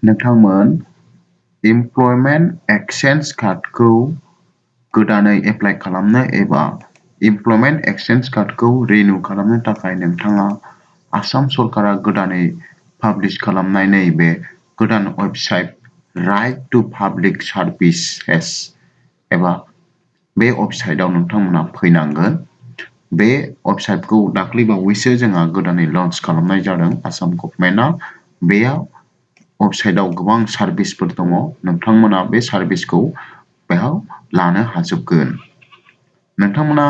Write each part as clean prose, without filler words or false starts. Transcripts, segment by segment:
नोंथांमोन employment exchange कार्डखौ गोदानै एप्लाइ खालामनो एबा employment exchange कार्डखौ रिनिउ खालामनो थाखाय नोंथाङा आसाम सरकारा गोदानै पाब्लिश खालामनाय नैबे गोदान website right to public services एबा बे वेबसाइटआव नोंथांमोना फैनांगोन। बे वेबसाइटखौ दाख्लैबावैसो जोंहा गोदानै लन्च खालामनाय जादों आसाम गभर्नमेन्टआ। बेयाव वेबसाइटआव गोबां सार्भिसफोर दङ। नोंथांमोना बे सार्भिसखौ बेयाव लानो हाजोबगोन। नोंथांमोना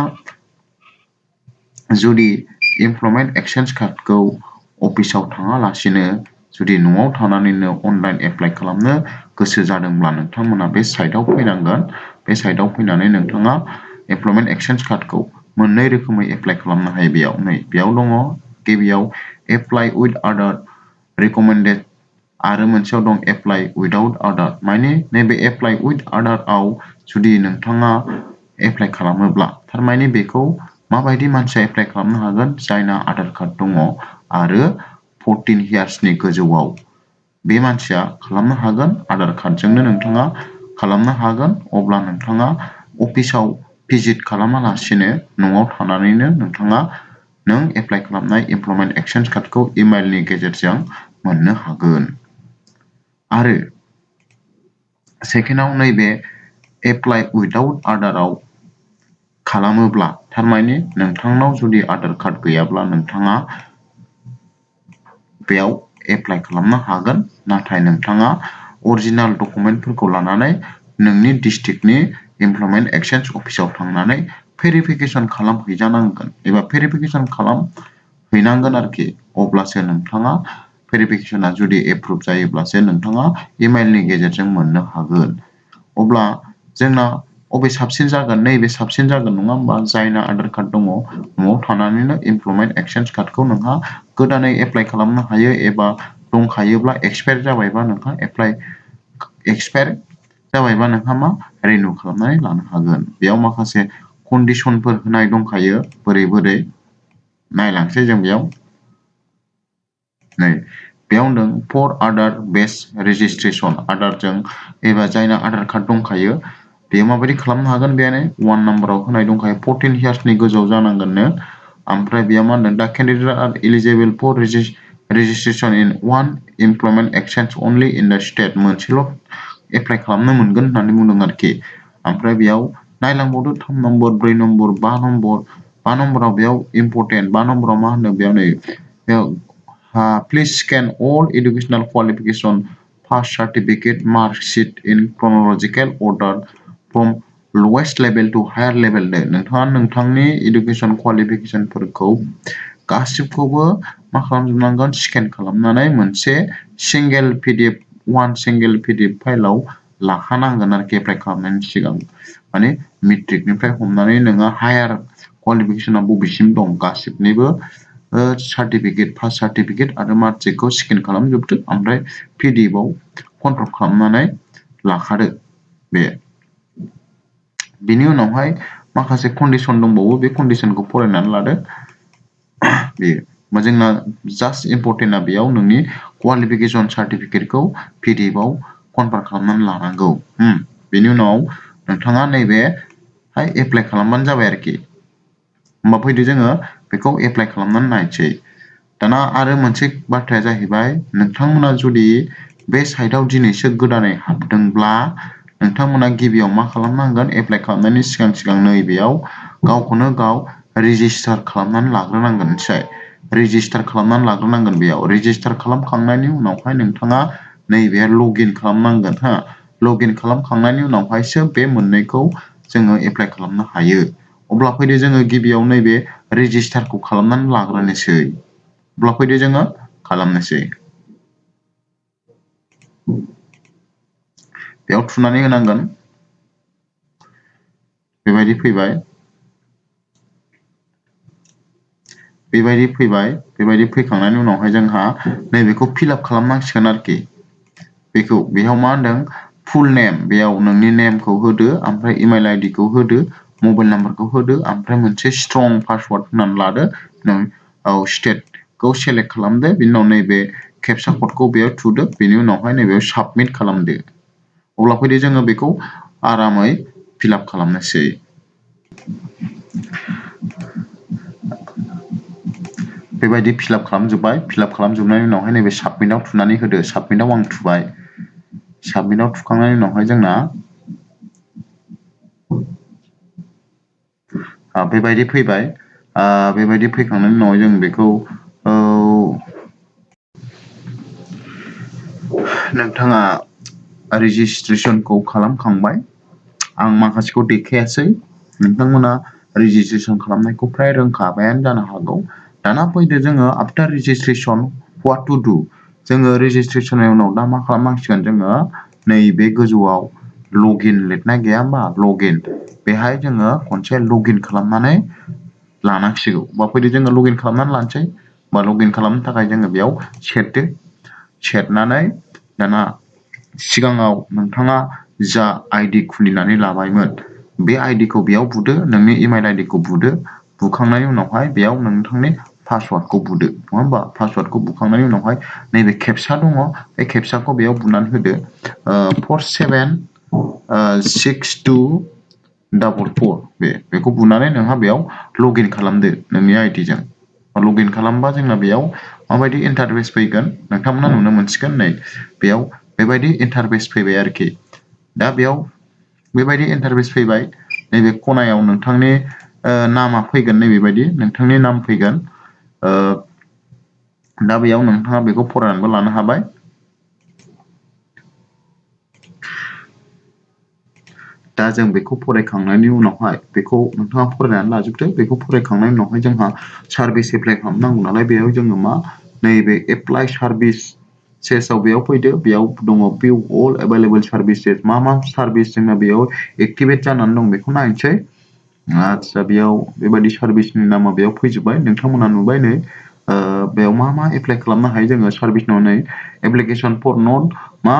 जुदि employment exchange कार्डखौ अफिसाव थाङालासिनो जुदि न'आव थानानैनो अनलाइन एप्लाइ खालामनो गोसो जादोंब्ला नोंथांमोना बे साइटआव फैनांगोन। बे साइटआव फैनानै नोंथाङा employment exchange कार्डखौ मोननै रोखोमै एप्लाइ खालामनो हायो। बेयाव दङ गिबियाव एप्लाइ उइथ आदार रिकमेन्डेड आरो मोनसेयाव दं एप्लाइ उइदाउट आदार। माने नैबे एप्लाइ उइथ आदाराव जुदि नोंथाङा एप्लाइ खालामोब्ला थारमाने बेखौ माबायदि मानसिया एप्लाइ खालामनो हागोन जायना आधार कार्ड दङ आरो 14 इयार्सनि गोजौआव बे मानसिया खालामनो हागोन। आधार कार्डजोंनो नोंथाङा खालामनो हागोन। अब्ला नोंथाङा अफिसाव भिजिट खालामालासिनो न'आव थानानैनो नोंथाङा नों एप्लाइ खालामनाय employment exchange कार्डखौ इमेलनि गेजेरजों मोननो हागोन। आरो सेकेन्डआव नैबे एप्लाइ उइदाउट आदाराव खालामोब्ला थारमाने नोंथांनाव जुदि आधार कार्ड गैयाब्ला नोंथाङा बेयाव एप्लाइ खालामनो हागोन। नाथाय नोंथाङा अरिजिनाल डकुमेन्टफोरखौ लानानै नोंनि डिस्ट्रिक्टनि employment exchange अफिसाव थांनानै भेरिफिकेसन खालामहैजानांगोन एबा भेरिफिकेसन खालामहैनांगोन आरोखि। अब्लासो नोंथाङा भेरिफिकेसना जुदि एप्रुभ जायोब्लासो नोंथाङा इमेलनि गेजेरजों मोननो हागोन। अब्ला जोंना अबे साबसिन जागोन? नैबे साबसिन जागोन नङा होमबा? जायना आधार कार्ड दङ न'आव थानानैनो employment exchange कार्डखौ नोंहा गोदानै एप्लाइ खालामनो हायो एबा दंखायोब्ला एक्सपायार जाबायबा नोंहा एक्सपायार जाबायबा नोंहा मा रिनिउ खालामनानै लानो हागोन। बेयाव माखासे कन्डिसनफोर होनाय दंखायो। बोरै नायलांसै जों बेयाव। नै बेयाव होनदों फर आधार बेस रेजिस्ट्रेसन आधारजों एबा जायना आधार कार्ड दंखायो बेयो माबायदि खालामनो हागोन? बेयानो 1 नाम्बाराव होनाय दंखायो 14 इयार्सनि गोजौआव जानांगोननो। ओमफ्राय बेयाव मा होनदों? The candidate are eligible for registration in one employment exchange only in the state। मोनसेल' एप्लाइ खालामनो मोनगोन होननानै बुंदों आरोखि। ओमफ्राय बेयाव नायलांबावदो 3 नम्बर 4 नम्बर 5 नम्बर 5 नम्बराव बेयाव इम्परटेन्ट 5 नम्बराव मा होनदों? बेयाव नै please scan all educational qualification pass certificate mark sheet in chronological order from lowest level to higher level। नोंथाङा नोंथांनि इडुकेसन क्वालिफिकेसनफोरखौ गासिबखौबो मा खालामजोबनांगोन? स्केन खालामनानै मोनसे सिंगेल PDF फाइलाव लाखानांगोन आरोखि एप्लाइ खालामनायनि सिगां। माने मेट्रिकनिफ्राय हमनानै नोङो हायार क्वालिफिकेसना बबेसिम दं गासिबनिबो सार्टिफिकेट पास सार्टिफिकेट आरो मार्कशिटखौ स्केन खालामजोबदो। ओमफ्राय PDF आव कनभार्ट खालामनानै लाखादो। बेनि उनावहाय माखासे कन्डिसन दंबावो। बे कन्डिसनखौ फरायनानै लादो। बेयो जोंना जास्ट इम्परटेन्टआ बेयाव नोंनि क्वालिफिकेसन सार्टिफिकेटखौ PDF आव कनभार्ट खालामनानै लानांगौ। बेनि उनाव नोंथाङा नैबेहाय एप्लाइ खालामबानो जाबाय आरोखि। होमबा फैदो जोङो बेखौ एप्लाइ खालामनानै नायनोसै। दाना आरो मोनसे बाथ्राया जाहैबाय नोंथांमोना जुदि बे साइटआव दिनैसो गोदानै हाबदोंब्ला नोंथांमोना गिबियाव मा खालामनांगोन? एप्लाइ खालामनायनि सिगां नैबेयाव गावखौनो गाव रेजिस्टार खालामनानै लाग्रोनांगोन। मिथिबाय? रेजिस्टार खालामनानै लाग्रोनांगोन। बेयाव रेजिस्टार खालामखांनायनि उनावहाय नोंथाङा नैबे लगइन खालामनांगोन। लगइन खालामखांनायनि उनावहायसो बे मोननैखौ जोङो एप्लाइ खालामनो हायो। अब्ला फैदो जोङो गिबियाव नैबे रेजिस्टारखौ खालामनानै लाग्रोनोसै। अब्ला फैदो जोङो खालामनोसै। बेयाव थुनानै होनांगोन। बेबायदि फैबाय। बेबायदि फैखांनायनि उनावहाय जोंहा नैबेखौ फिलआप खालामनांसिगोन आरोखि। बेयाव मा होनदों? फुल नेम। बेयाव नोंनि नेमखौ होदो, ओमफ्राय इमेल आइडिखौ होदो, मबाइल नाम्बारखौ होदो, ओमफ्राय मोनसे स्ट्रं पासवार्ड होनानै लादो। स्टेटखौ सेलेक्ट खालामदो। बिनि उनाव नैबे कैप्चा कोडखौ बेयाव थुदो बेनि उनावहाय नैबेयाव साबमिट खालामदो अब्ला फैदो जोङो बेखौ आरामै फिलआप खालामनोसै बेबायदि फिलआप खालामजोबनायनि उनावहाय नैबे साबमिटआव थुनानै होदो साबमिटआव आं थुबाय साबमिटआव थुखांनायनि उनावहाय जोंना बेबायदि फैबाय बेबायदि फैखांनायनि उनाव जों बेखौ नोंथाङा रेजिस्ट्रेसनखौ खालामखांबाय आं माखासेखौ देखायासै नोंथांमोना रेजिस्ट्रेसन खालामनायखौ फ्राय रोंखाबायानो जानो हागौ दाना फैदो जोङो आफ्टार रेजिस्ट्रेसन व्हाट टु डु जोङो रेजिस्ट्रेसननि उनाव दा मा खालामनांसिगोन जोङो नैबे गोजौआव लगिन लिरनाय गैया होमबा लगिन बेहाय जोङो खनसे लगिन खालामनानै लानांसिगौ बा फैदो जोङो लगिन खालामनानै लानोसै बा लगिन खालामनो थाखाय जोङो बेयाव सेरदो सेरनानै दाना सिगाङाव नोंथाङा जा आइडि खुलिनानै लाबायमोन बे आइडिखौ बेयाव बुदो नोंनि इमेल आइडिखौ बुदो बुखांनायनि उनावहाय बेयाव नोंथांनि पासवार्डखौ बुदो नङा होमबा पासवार्डखौ बुखांनायनि उनावहाय नैबे खेबसा दङ बे खेबसाखौ बेयाव बुनानै होदो 476244 बेखौ बुनानै नोंहा बेयाव लगिन खालामदो नोंनि आइडिजों लगिन खालामबा जोंना बेयाव माबायदि इन्टारफेस फैगोन नोंथांमोना नुनो मोनसिगोन नै बेयाव बेबायदि इन्टारफेस फैबाय आरोखि दा बेयाव बेबायदि इन्टारफेस फैबाय नैबे खनायाव नोंथांनि नामा फैगोन नैबेबायदि नोंथांनि नाम फैगोन दा बेयाव नोंथाङा बेखौ फरायनानैबो लानो हाबाय दा जों बेखौ फरायखांनायनि उनावहाय बेखौ नोंथाङा फरायनानै लाजोबदो बेखौ फरायखांनायनि उनावहाय जोंहा सार्भिस एप्लाइ खालामनांगौ नालाय बेयाव जोङो मा नैबे एप्लाइ सार्भिस सेसाव बेयाव फैदो बेयाव दङ भिउ अल एभेलेबल सार्भिसेस मा सार्भिस जोंना बेयाव एक्टिभेट जानानै दं बेखौ नायनोसै आदसा बेयाव बेबायदि सार्भिसनि नामा बेयाव फैजोबबाय नोंथांमोना नुबाय नै बेयाव मा एप्लाइ खालामनो हायो जोङो सार्भिसनाव नै एप्लिकेसन फर नट मा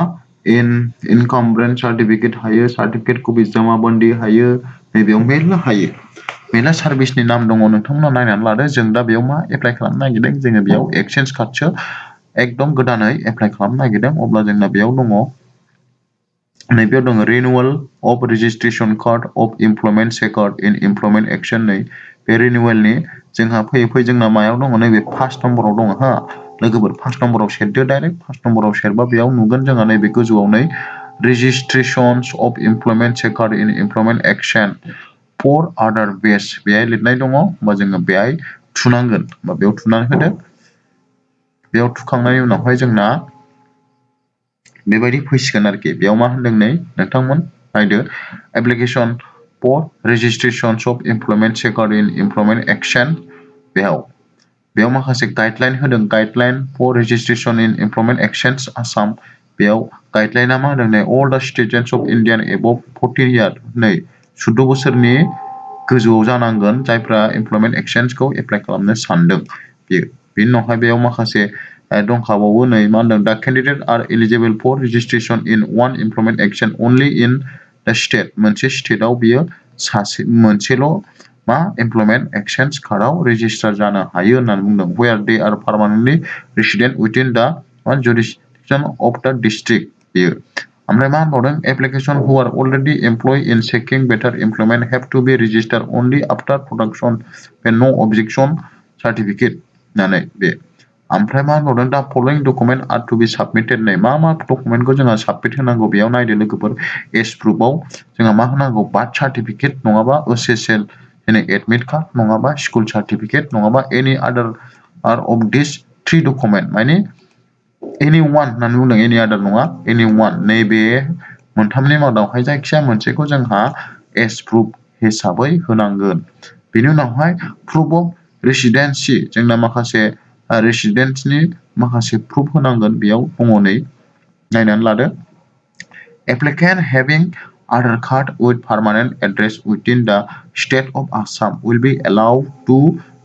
इनकाम ब्रेन्ड सार्टिफिकेट हायो सार्टिफिकेट कपि जमाबन्दी हायो नैबेयाव मेरला हायो मेरला सार्भिसनि नाम दङ नोंथांमोना नायनानै लादो जों दा बेयाव मा एप्लाइ खालामनो नागिरदों जोङो बेयाव एक्सचेन्ज कार्डसो एकदम गोदानै एप्लाइ खालामनो नागिरदों अब्ला जोंना बेयाव दङ नैबेयाव दङ renewal of registration card of employment सेकार्ड इन इमप्लयमेन्ट एक्सन नै बे रिनिउवेलनि जोंहा फैयै जोंना मायाव दङ नैबे फार्स्ट नम्बराव दङ हा लोगोफोर फार्स्ट नम्बराव सेरदो डाइरेक्ट फार्स्ट नम्बराव सेरबा बेयाव नुगोन जोंहा नैबे गोजौआव नै registrations of employment secured in employment action for other base बेहाय लिरनाय दङ होमबा जोङो बेहाय थुनांगोन बा बेयाव थुनानै होदो बेयाव थुखांनायनि उनावहाय जोंना बेबायदि फैसिगोन आरोखि बेयाव मा होनदों नै नोंथांमोन नायदो application for registrations of employment sector in employment exchange बेयाव माखासे गाइडलाइन होदों guideline for registration in employment exchanges Assam बेयाव गाइडलाइना मा होदों नै all the citizens of Indian above 40 year नै 14 बोसोरनि गोजौआव जानांगोन जायफ्रा एमप्लयमेन्ट एक्शन्सखौ एप्लाइ खालामनो सानदों बेनि उनावहाय बेयाव माखासे दंखाबावो नै मा होनदों the candidate are eligible for registration in one employment exchange only in the state मोनसे स्टेटआव बियो मोनसेल' मा एमप्लयमेन्ट एक्शन्स कार्डआव रेजिस्टार जानो हायो होननानै बुंदों where they are permanently resident within the jurisdiction of the district बेयो ओमफ्राय मा होनबावदों application who are already employ in seeking better employment have to be register only after production by no अबजेक्शन certificate होननानै बे ओमफ्राय मा होनबावदों दा फलोइं डकुमेन्ट आर टु बी साबमिटेड नै मा डकुमेन्टखौ जोंहा साबमिट होनांगौ बेयाव नायदो लोगोफोर एज प्रुफआव जोंहा मा होनांगौ बार्थ सार्टिफिकेट नङाबा एसएसएल एडमिट कार्ड नङाबा स्कुल सार्टिफिकेट नङाबा एनि आदार अफ दिस 3 डकुमेन्ट माने एनि वान होननानै बुंदों एनि आदार नङा एनि वान नैबे मोनथामनि मादावहाय जायखिया मोनसेखौ जोंहा एज प्रुफ हिसाबै होनांगोन बेनि उनावहाय प्रुफ अफ रेसिडेन्सि जोंना माखासे रेसिडेन्सनि माखासे प्रुफ होनांगोन बेयाव दङ नै नायनानै लादो applicant having Aadhaar card with permanent address within the state of Assam will be allowed to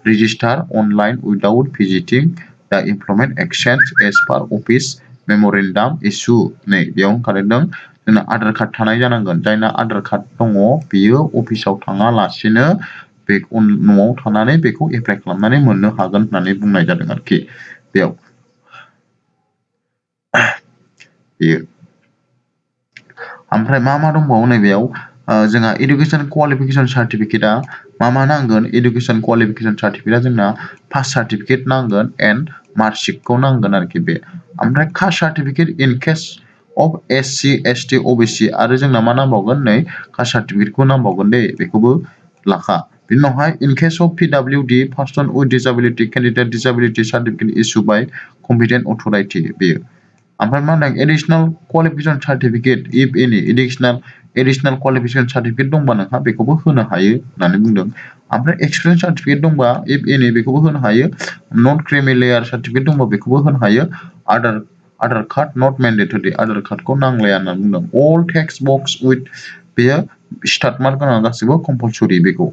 register online without visiting the employment exchange as per office memorandum issue नै बेयाव ओंखारदों जोंना आधार कार्ड थानाय जानांगोन जायना आधार कार्ड दङ बियो अफिसाव थाङालासिनो बे न'आव थानानै बेखौ एप्लाइ खालामनानै मोननो हागोन होननानै बुंनाय जादों आरोखि बेयाव बेयो ओमफ्राय मा दंबावो नैबेयाव जोंहा इडुकेसन क्वालिफिकेसन सार्टिफिकेटआ मा नांगोन इडुकेसन क्वालिफिकेसन सार्टिफिकेटआ जोंना पास सार्टिफिकेट नांगोन एन्ड मार्कशिटखौ नांगोन आरोखि बे ओमफ्राय caste certificate in case of SC ST OBC आरो जोंना मा नांबावगोन नै कास्ट सार्टिफिकेटखौ नांबावगोन दे बेखौबो लाखा बिनि उनावहाय in case of PWD person with disability candidate disability certificate issue by competent authority बेयो ओमफ्राय मा होनदों एडिशनेल क्वालिफिकेसन सार्टिफिकेट इफ एनि एडिशनेल क्वालिफिकेसन सार्टिफिकेट दंबा नोंहा बेखौबो होनो हायो होननानै बुंदों ओमफ्राय एक्सपिरियेन्स सार्टिफिकेट दंबा इफ एनि बेखौबो होनो हायो नन क्रिमिलेयार सार्टिफिकेट दंबा बेखौबो होनो हायो आधार कार्ड नट मेन्डेटरि आधार कार्डखौ नांलाया होनना बुंदों अल टेक्स्ट बक्स उइथ बेयो स्टार्ट मार्क गोनां गासिबो कम्पालसरि बेखौ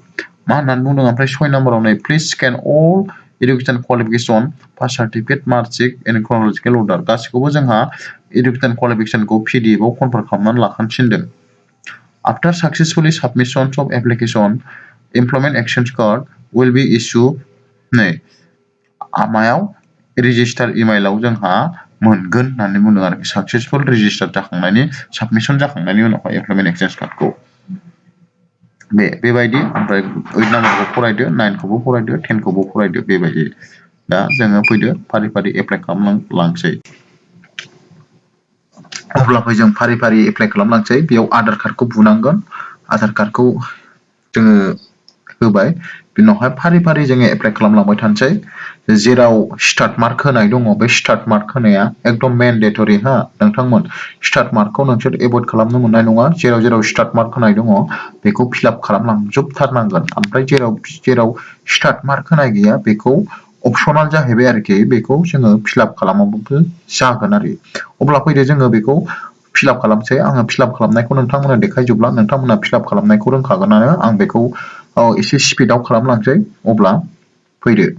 मा होननानै बुंदों ओमफ्राय 6 नाम्बाराव नै please scan all education qualification pass certificate marksheet in chronological order गासिखौबो जोंहा एडुकेसन क्वालिफिकेसनखौ PDF आव कनभार्ट खालामनानै लाखानोथिनदों after successfully submission of application employment exchange card will be issue नै मायाव रेजिस्टार इमेइलाव जोंहा मोनगोन होननानै बुंदों आरोखि सक्सेसफुल रेजिस्टार जाखांनायनि साबमिशन जाखांनायनि उनावहाय एमप्लयमेन्ट एक्सचेन्ज कार्डखौ बेबायदि ओमफ्राय 8 नाम्बारखौ फरायदो 9 खौबो फरायदो 10 खौबो फरायदो बेबायदि दा जोङो फैदो फारि फारि एप्लाइ खालामलांसै अब्ला फै जों फारि फारि एप्लाइ खालामलांसै बेयाव आधार कार्डखौ बुनांगोन आधार कार्डखौ जोङो होबाय बिनि उनावहाय फारि फारि जोङो एप्लाइ खालामलांबाय थानोसै जेराव स्टार्ट मार्क होनाय दङ बे स्टार्ट मार्क होनाया एकदम मेन्डेटरि हा नोंथांमोन स्टार्ट मार्कखौ नोंसोर एभयड खालामनो मोननाय नङा जेराव स्टार्ट मार्क होनाय दङ बेखौ फिलआप खालामलांजोबथारनांगोन ओमफ्राय जेराव स्टार्ट मार्क होनाय गैया बेखौ अपसनाल जाहैबाय आरोखि बेखौ जोङो फिलआप खालामाबाबो जागोन आरो अब्ला फैदो जोङो बेखौ फिलआप खालामसै आङो फिलआप खालामनायखौ नोंथांमोना देखायजोबला नोंथांमोना फिलआप खालामनायखौ रोंखागोनानो आं बेखौ एसे स्पिडआव खालामलांसै अब्ला फैदो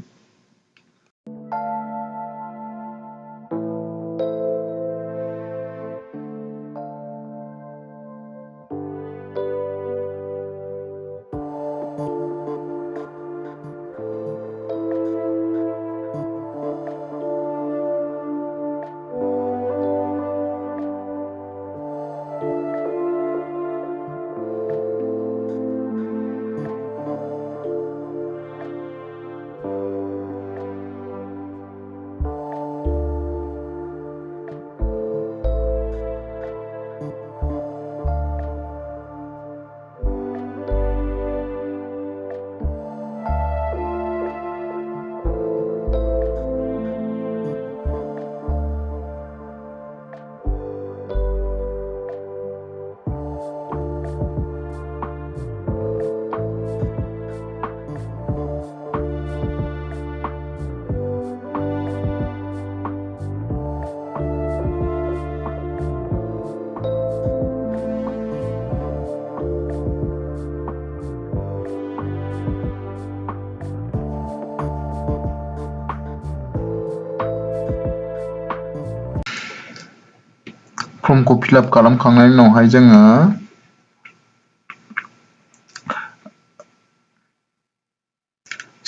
फर्मखौ फिलआप खालामखांनायनि उनावहाय जोङो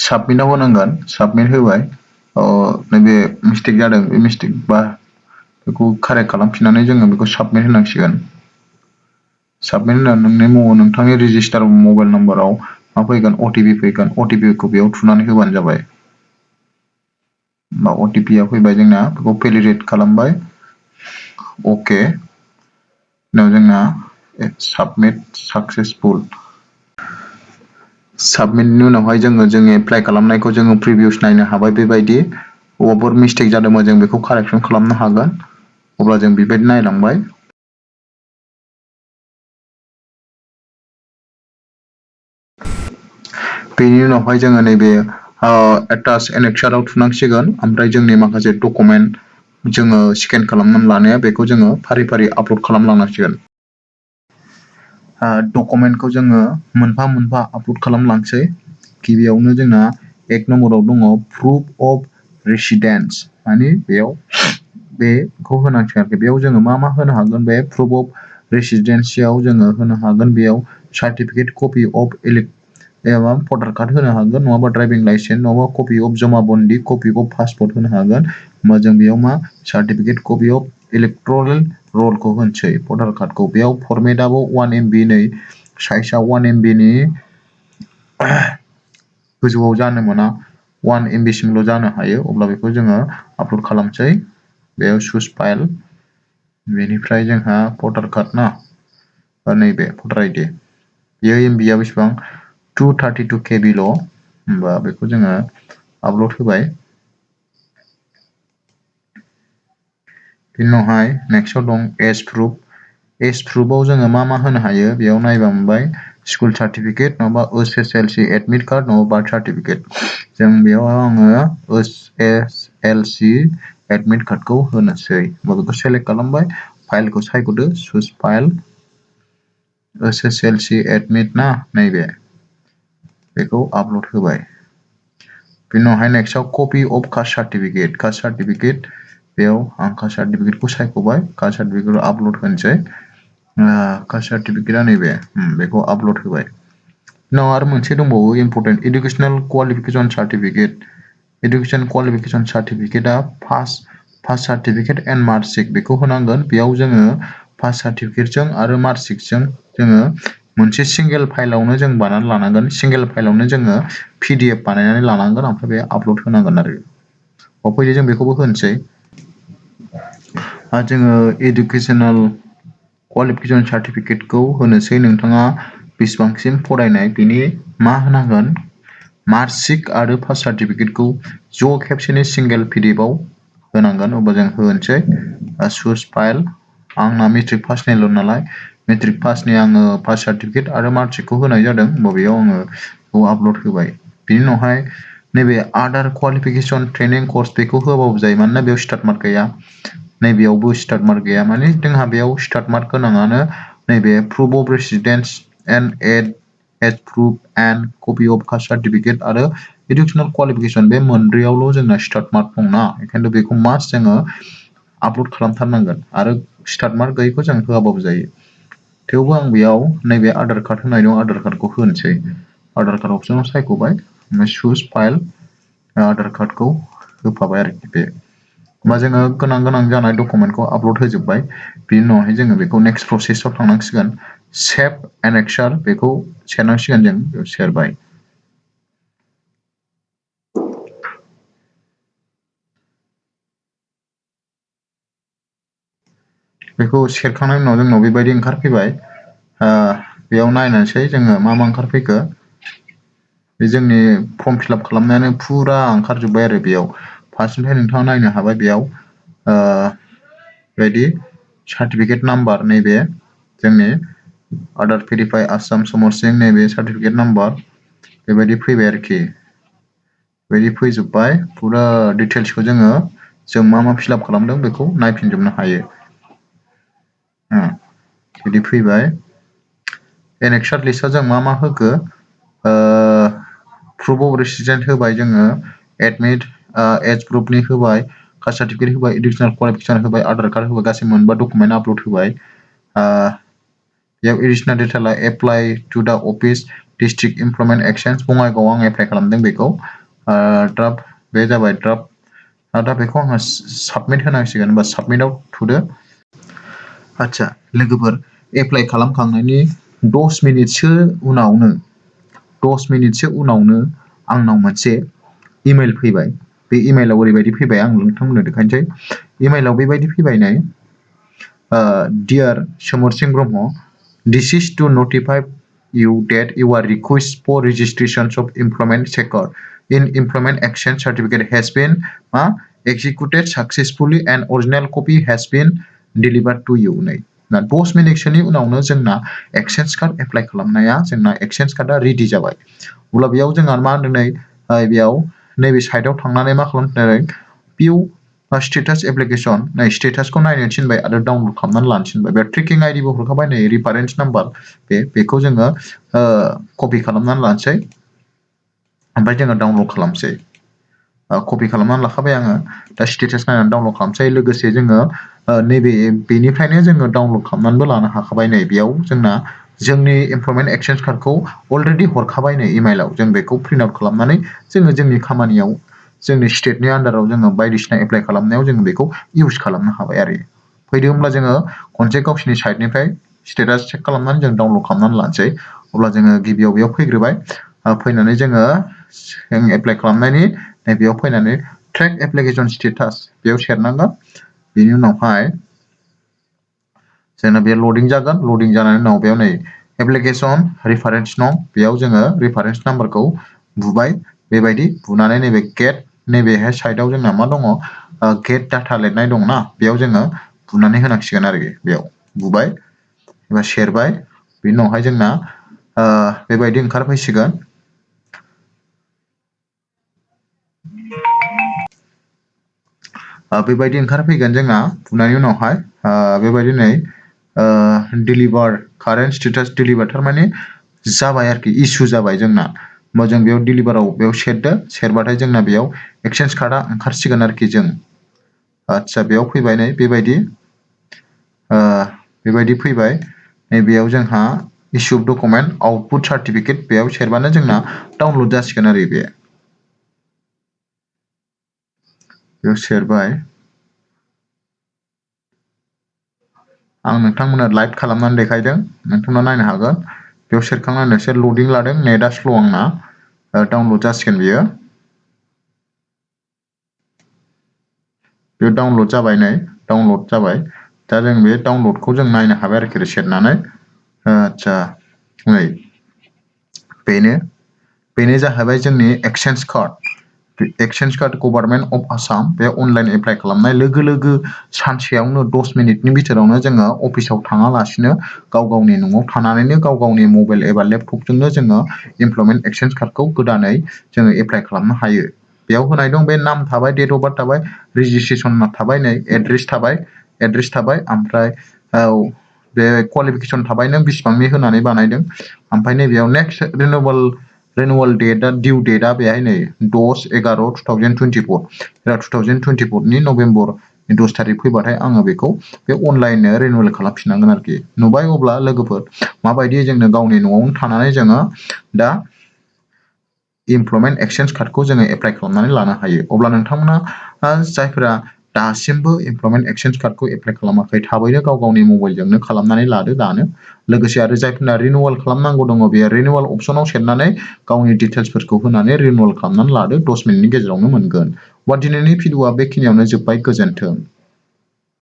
साबमिटआव होनांगोन साबमिट होबाय नैबे मिस्टेक जादों बे मिस्टेक बा बेखौ कारेक्ट खालामफिननानै जोङो बेखौ साबमिट होनांसिगोन साबमिट होनानै नोंथांनि रेजिस्टार मबाइल नाम्बाराव मा फैगोन OTP फैगोन OTP खौ बेयाव थुनानै होबानो जाबाय OTP आ फैबाय जोंना बेखौ भेलिडेट खालामबाय अके उनाव जोंना साबमिट साक्सेसफुल साबमिटनि उनावहाय जोङो एप्लाइ खालामनायखौ जोङो प्रिभिउस नायनो हाबाय बेबायदि अबावबाफोर मिस्टेक जादोंबा जों बेखौ कारेक्सन खालामनो हागोन अब्ला जों बेबायदि नायलांबाय बेनि उनावहाय जोङो नैबे एटाच एनेक्साराव थुनांसिगोन ओमफ्राय जोंनि माखासे डकुमेन्ट जोङो स्केन खालामनानै लानाया बेखौ जोङो फारि फारि आपल'ड खालामलांनांसिगोन डकुमेन्टखौ जोङो मोनफा मोनफा आपल'ड खालामलांसै गिबियावनो जोंना 1 नम्बराव दङ प्रुफ अफ रेसिडेन्स माने बेखौ होनांसिगोन आरोखि बेयाव जोङो मा होनो हागोन बे प्रुफ अफ रेसिडेन्सियाव जोङो होनो हागोन बेयाव सार्टिफिकेट कपि अफ एबा भटार कार्ड होनो हागोन नङाबा ड्राइभिं लाइसेन्स नङाबा कपि अफ जमा बन्दी कपि अफ पासपर्ट होनो हागोन होमबा जों बेयाव मा सार्टिफिकेट कपि अफ इलेक्ट'रेल रलखौ होनसै भटार कार्डखौ बेयाव फरमेटआबो 1 MB नै साइजआ 1 MB नि गोजौआव जानो मोना 1 MB सिमल' जानो हायो अब्ला बेखौ जोङो आपल'ड खालामसै बेयाव चुज फाइल बेनिफ्राय जोंहा भटार कार्ड ना नैबे भटार आइडि बेयो MB आ बेसेबां 232 KB ल' होमबा बेखौ जोङो आपल'ड होबाय बिनि उनावहाय नेक्स्टआव दं एज प्रुफआव जोङो मा होनो हायो बेयाव नायबा मोनबाय स्कुल सार्टिफिकेट नङाबा SSLC एडमिट कार्ड नङाबा बार्थ सार्टिफिकेट जों बेयाव आङो SSLC एडमिट कार्डखौ होनोसै होमबा बेखौ सेलेक्ट खालामबाय फाइलखौ सायख'दो चुज फाइल SSLC एडमिट ना नैबे बेखौ आपल'ड होबाय बिनि उनावहाय नेक्स्टआव कपि अफ कास्ट सार्टिफिकेट बेयाव आं कास्ट सार्टिफिकेटखौ सायख'बाय कास्ट सार्टिफिकेटखौ आपल'ड होनोसै कास्ट सार्टिफिकेटआ नैबे बेखौ आपल'ड होबाय उनाव आरो मोनसे दंबावो इम्परटेन्ट इडुकेसनेल क्वालिफिकेसन सार्टिफिकेटआ पास सार्टिफिकेट एन्ड मार्कशिट बेखौ होनांगोन बेयाव जोङो पास सार्टिफिकेटजों आरो मार्कशिटजों जोङो मोनसे सिंगेल फाइलावनो जों बानायनानै लानांगोन सिंगेल फाइलावनो जोङो PDF बानायनानै लानांगोन ओमफ्राय बे आपल'ड होनांगोन आरो फैदो जों बेखौबो होनोसै जोङो इडुकेसनेल क्वालिफिकेसन सार्टिफिकेटखौ होनोसै नोंथाङा बेसेबांसिम फरायनाय बिनि मा होनांगोन मार्कशिट आरो पास सार्टिफिकेटखौ ज' खेबसेनो सिंगेल PDF आव होनांगोन अब्ला जों होनोसै चुज फाइल आंना मेट्रिक पासनिल' नालाय मेट्रिक पासनि आङो पास सार्टिफिकेट आरो मार्कशिटखौ होनाय जादों बबेयाव आङो बेखौ आपल'ड होबाय बिनि उनावहाय नैबे आदार क्वालिफिकेसन ट्रेनिं कर्स बेखौ होबाबो जायो मानोना बेयाव स्टार्ट मार्क गैया नैबेयावबो स्टार्ट मार्क गैया माने जोंहा बेयाव स्टार्ट मार्क गोनाङानो नैबे proof of residence and age proof and copy of caste certificate आरो इडुकेसनेल क्वालिफिकेसन बे मोनब्रैयावल' जोंना स्टार्ट मार्क दंना ओंखायनो बेखौ मास्ट जोङो आपल'ड खालामथारनांगोन आरो स्टार्ट मार्क गैयैखौ जों होआबाबो जायो थेवबो आं बेयाव नैबे आधार कार्ड होनाय दं आधार कार्डखौ होनोसै आधार कार्ड अपसनाव सायख'बाय चुज फाइल आधार कार्डखौ होफाबाय आरोखि बे होमबा जोङो गोनां जानाय डकुमेन्टखौ आपल'ड होजोबबाय बिनि उनावहाय जोङो बेखौ नेक्स्ट प्रसेसआव थांनांसिगोन सेभ एनेक्सार बेखौ सेरनांसिगोन जों बेयाव सेरबाय बेखौ सेरखांनायनि उनाव जोंनाव बेबायदि ओंखारफैबाय बेयाव नायनोसै जोङो मा ओंखारफैखो बे जोंनि फर्म फिलआप खालामनायानो फुरा ओंखारजोब्बाय आरो बेयाव फार्स्टनिफ्राय नोंथाङा नायनो हाबाय बेयाव बायदि सार्टिफिकेट नाम्बार नैबे जोंनि आधार भेरिफाइ आसाम समरसिं नैबे सार्टिफिकेट नाम्बार बेबायदि फैबाय आरोखि बेबायदि फैजोब्बाय फुरा डिटेल्सखौ जों मा फिलआप खालामदों बेखौ नायफिनजोबनो हायो बिदि फैबाय एनेक्सार लिस्टआव जों मा होखो प्रुफ अफ रेसिडेन्ट होबाय जोङो एडमिट एज प्रुफनि होबाय कास्ट सार्टिफिकेट होबाय इडुकेसनेल क्वालिफिकेसन होबाय आधार कार्ड होबाय गासै मोनबा डकुमेन्ट आपल'ड होबाय बेयाव एडिसनेल डिटेला एप्लाइ टु दा अफिस डिस्ट्रिक्ट इमप्लयमेन्ट एक्सचेन्ज बङाइगावआव आं एप्लाइ खालामदों बेखौ ड्राफ्ट बे जाबाय ड्राफ्ट दा बेखौ आङो साबमिट होनांसिगोन होमबा साबमिटआव थुदो आदसा लोगोफोर एप्लाइ खालामखांनायनि 10 मिनिटसो उनावनो आंनाव मोनसे इमेल फैबाय बे इमेलाव ओरैबायदि फैबाय आं नोंथांमोननो देखायनोसै इमेलाव बेबायदि फैबाय नै dear Somarsing Brahma this is to notify you that your request for registration of employment checker in employment action certificate has been executed successfully and original copy has been delivered to you नै ना 10 मिनिटसोनि उनावनो जोंना एक्सचेन्ज कार्ड एप्लाइ खालामनाया जोंना exchange कार्डआ ready जाबाय अब्ला बेयाव जोंहा मा होनदों नै बेयाव नैबे साइडआव थांनानै मा खालामदों पिउ स्टेटास एप्लिकेसन नै स्टेटासखौ नायनो थिनबाय आरो डाउनलड खालामनानै लानो थिनबाय बे ट्रेकिं आइडिबो हरखाबाय नै रिफारेन्स नाम्बार बेखौ जोङो कपि खालामनानै लानोसै ओमफ्राय जोङो डाउनलड खालामसै कपि खालामनानै लाखाबाय आङो दा स्टेटास नायनानै डाउनलड खालामसै लोगोसे जोङो नैबे बेनिफ्रायनो जोङो डाउनलड खालामनानैबो लानो हाखाबाय नै बेयाव जोंना जोंनि एमप्लयमेन्ट एक्सचेन्ज कार्डखौ अलरेडि हरखाबाय नै इमेलाव जों बेखौ प्रिन्ट आउट खालामनानै जोङो जोंनि खामानियाव जोंनि स्टेटनि आन्डाराव जोङो बायदिसिना एप्लाइ खालामनायाव जोङो बेखौ इउज खालामनो हाबाय आरो फैदो होमब्ला जोङो खनसे गावसिनि साइटनिफ्राय स्टेटास चेक खालामनानै जों डाउनलड खालामनानै लानोसै अब्ला जोङो गिबियाव बेयाव फैग्रोबाय फैनानै जोङो एप्लाइ खालामनायनि नैबेयाव फैनानै ट्रेक एप्लिकेसन स्टेटास बेयाव सेरनांगोन बेनि उनावहाय जोंना बे लडिं जागोन लडिं जानायनि उनाव बेयाव नै एप्लिकेसन रेफारेन्स नं बेयाव जोङो रेफारेन्स नाम्बारखौ बुबाय बेबायदि बुनानै नैबे गेट नैबेहाय साइडआव जोंना मा दङ गेट डाटा लिरनाय दंना बेयाव जोङो बुनानै होनांसिगोन आरोखि बेयाव बुबाय एबा सेरबाय बेनि उनावहाय जोंना बेबायदि ओंखारफैसिगोन बेबायदि ओंखारफैगोन जोंना बुनायनि उनावहाय बेबायदि नै डिलिभार कारेन्ट स्टेटास डिलिभार थारमाने जाबाय आरोखि इसु जाबाय जोंना होमबा जों बेयाव डिलिभाराव बेयाव सेरदो सेरबाथाय जोंना बेयाव एक्सचेन्ज कार्डआ ओंखारसिगोन आरोखि जों आदसा बेयाव फैबाय नै बेबायदि फैबाय नैबेयाव जोंहा इसु डकुमेन्ट आउटपुट सार्टिफिकेट बेयाव सेरबानो जोंना डाउनलड जासिगोन आरो बेयाव सेरबाय आं नोंथांमोननो लाइभ खालामनानै देखायदों नोंथांमोना नायनो हागोन बेयाव सेरखांनानै एसे लडिं लादों नेटआ स्ल' आंना डाउनलड जासिगोन बेयो डाउनलड जाबाय नै डाउनलड जाबाय दा जों बे डाउनलडखौ जों नायनो हाबाय आरोखि सेरनानै आदसा नै बेनो जाहैबाय जोंनि exchange card government of Assam बे अनलाइन एप्लाइ खालामनाय लोगो लोगो सानसेयावनो 10 मिनिटनि बिथोरावनो जोङो अफिसाव थाङालासिनो गाव गावनि न'आव थानानैनो गाव गावनि मबाइल एबा लेपटपजोंनो जोङो इमप्लयमेन्ट एक्सचेन्ज कार्डखौ गोदानै जोङो एप्लाइ खालामनो हायो बेयाव होनाय दं बे नाम थाबाय डेट अफ बार्थ थाबाय रेजिस्ट्रेसन थाबाय नै एड्रेस थाबाय ओमफ्राय बे क्वालिफिकेसन थाबाय नों बिसिबांनि होनानै बानायदों ओमफ्राय नैबेयाव नेक्स्ट रिनिउवेल डेटआ डिउ डेटआ बेहाय नै 10/11/2024 नि नभेम्बर 10 थारिख फैबाथाय आङो बेखौ बे अनलाइननो रिनिउवेल खालामफिननांगोन आरोखि नुबाय अब्ला लोगोफोर माबायदि जोंनो गावनि न'आवनो थानानै जोङो दा इमप्लयमेन्ट एक्सचेन्ज कार्डखौ जोङो एप्लाइ खालामनानै लानो हायो अब्ला नोंथांमोना जायफोरा दासिमबो इमप्लयमेन्ट एक्सचेन्ज कार्डखौ एप्लाइ खालामाखै थाबैनो गाव गावनि मबाइलजोंनो खालामनानै लादो दानो लोगोसे आरो जायफोरना रिनिउवेल खालामनांगौ दङ बेयो रिनिउवेल अपसनाव सेरनानै गावनि डिटेल्सफोरखौ होनानै रिनिउवेल खालामनानै लादो 10 मिनिटनि गेजेरावनो मोनगोन दिनैनि भिडिअआ बेखिनियावनो जोब्बाय गोजोन्थों